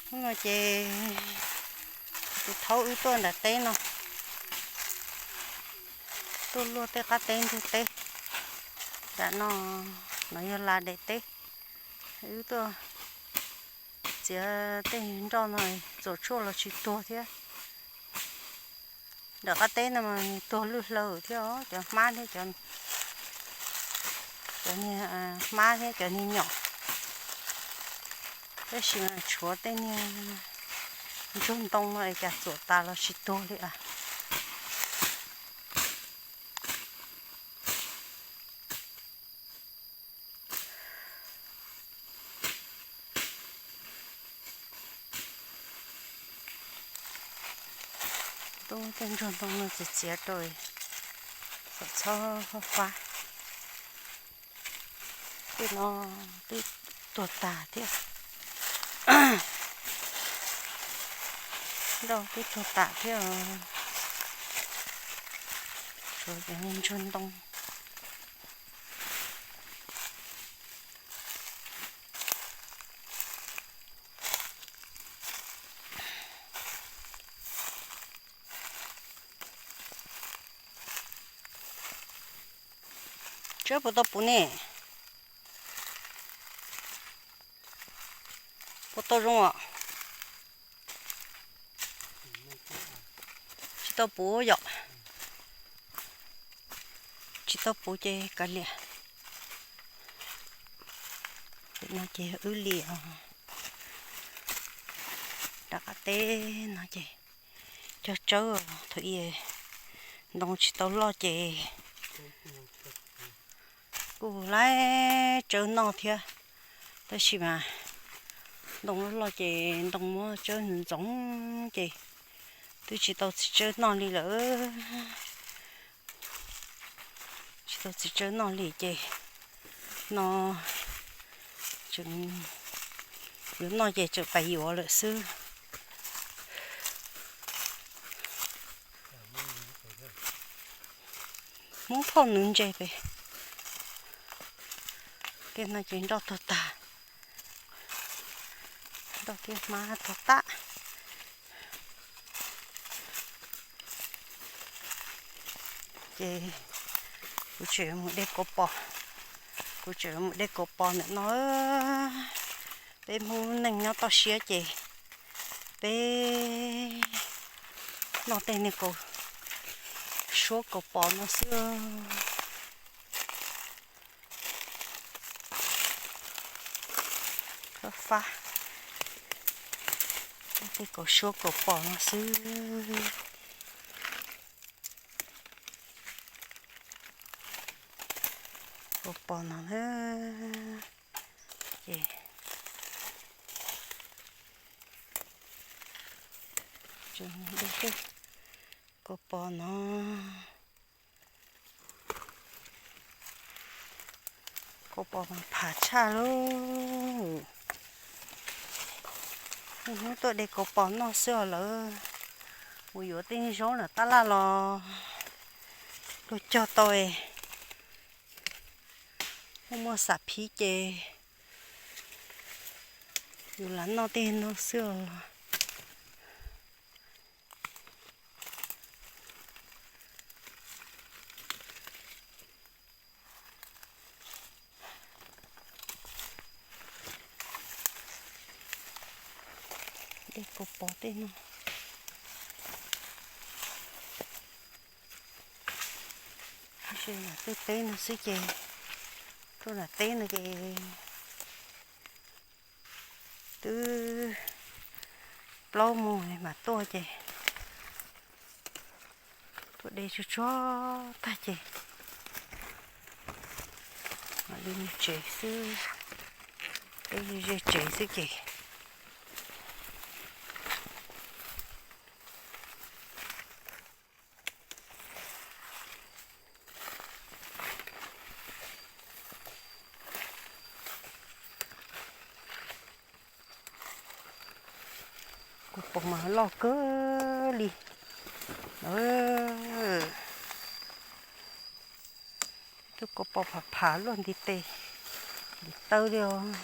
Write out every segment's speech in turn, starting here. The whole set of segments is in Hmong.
Hnub no ces tus thaub wb tuaj nram teb no, tuaj luaj tej qab teb ntug teb. Tam no, no yog las daim teb, wb tuaj txiav tej nroj no, txuam tshuaj los tsis tuag thiab. Nram qab teb no mas tuag lwj hlaw thiab os, cov hmab thiab cov, cov niag hmab thiab cov niag nyom. Tab sis mas tshuav tej niag ntsuag ntoo no es cas txuam tas los tsis tuag li as. Tuaj tej ntsuag ntoo no txiav txiav rau kom txhob fab. Tej no twb tuag tas thiab. Nroj twb tuag tas thiab. Tshuav cov niag ntsuag ntoo. Tsawb puas tau puv ne? Puas tau zoo os? Tsis tau puv yom? Tsis tau puv ces kav liam. Tam no ces wb li os. Rov qab teb no ces cog tsawb, thaum ub ntoo tsis tau loj ces kuj laib tsawb noj thiab. Tab sis mas ntoo loj loj ces ntoo muab tsawb ntxoov ces twb tsis tau txiv tsawb noj li lawm. Tsis tau txiv tsawb noj li ces no tseem yuav noj ces tseem pais yuav lawm xwb. Hmoob phauj nws ntse pem. Tej no ces nroj tuag tag, nroj thiab hmab tuag tag. Ces kuv tseem mus de kaus pos, kuv tseem mus de kaus pos ntawm no. Peb Hmoob neej nyob toj siab ces peb noj tej niag kaus suab kaus pos no xwb. Fab fab, tej kaus suab kaus pos no xwb. Kaus pos no na, ces tseem de tej kaus pos no. Kaus pos mas pham tshaj lauj. Niaj hnub tuaj de kaus pos noj xwb os lawm. Mus yuav tej zaub nram tab laj los luag cog tau es muaj muaj xam phiv ces yus lam noj tej no xwb os. De kaus pos tej no. Tab sis lam tuaj teb no xwb ces, tuaj lam teb no ces twb plaub moos mam tuaj ces tuaj de tsuag tsuag tag ces mam li mus tsev xwb, peb ze tsev xwb ces. Kaus pos mas loj kawg li. Tus kaus pos pham pham luaj ntiv tes, ntiv taw li os.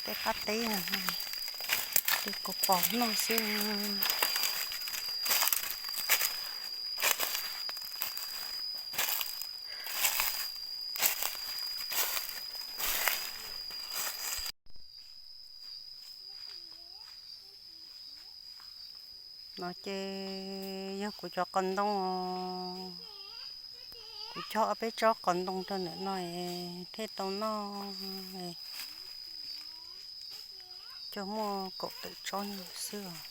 Tej qab teb no, tej kaus pos noj xwb. No ces yog kuv cov qos ntoo, kuv cog ob peb tsob qos ntoo rau ntawm no thiaj tau noj. Cog muaj kaum tawm tsob xwb os.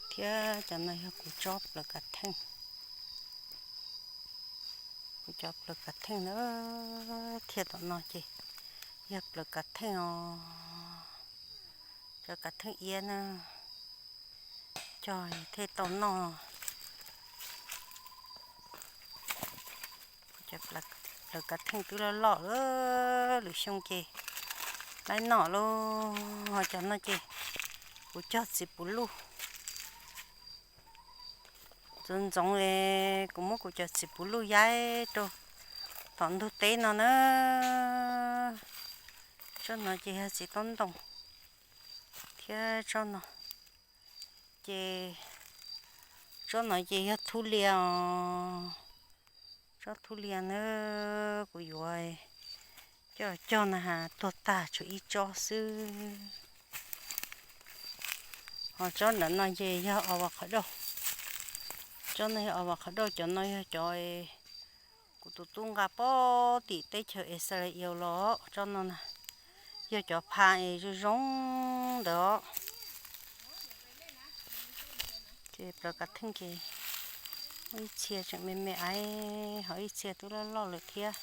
Thiab cov no yog kuv tsob plaws kav theej. Kuv cov plaws kav theej na, thiaj tom no ces yog plaws kav theej os. Cov kav theej iab na, cog thiaj tau noj. Plaws kav theej twb loj loj lawm, lwm xyoo ces laib noj lauj. Ho cov no ces kuv cog txiv puv luj. Ntxoov ntxoov es kuv muab kuv cov txiv puv luj yaib rau tom ntug teb no na. Tsob no ces yog txiv taub ntoo thiab tsob no ces, tsob no ces yog thub lias os. Tsob thub lias na, kuv yuav coj cog na has tuag tag tshuav ib tsob xwb. Ho tsob ntawm no ces yog avocado. Tsob no yog avocado, cov no yog cov kuv tus tub nqa puag tim teb chaws Israel los. Tsob no na yog cov pha es zoo zoo ntawd os. Ces plaws kav theej ces muaj ib txhia tseem me me aiv, ho ib txhia twb loj loj lawm thiab.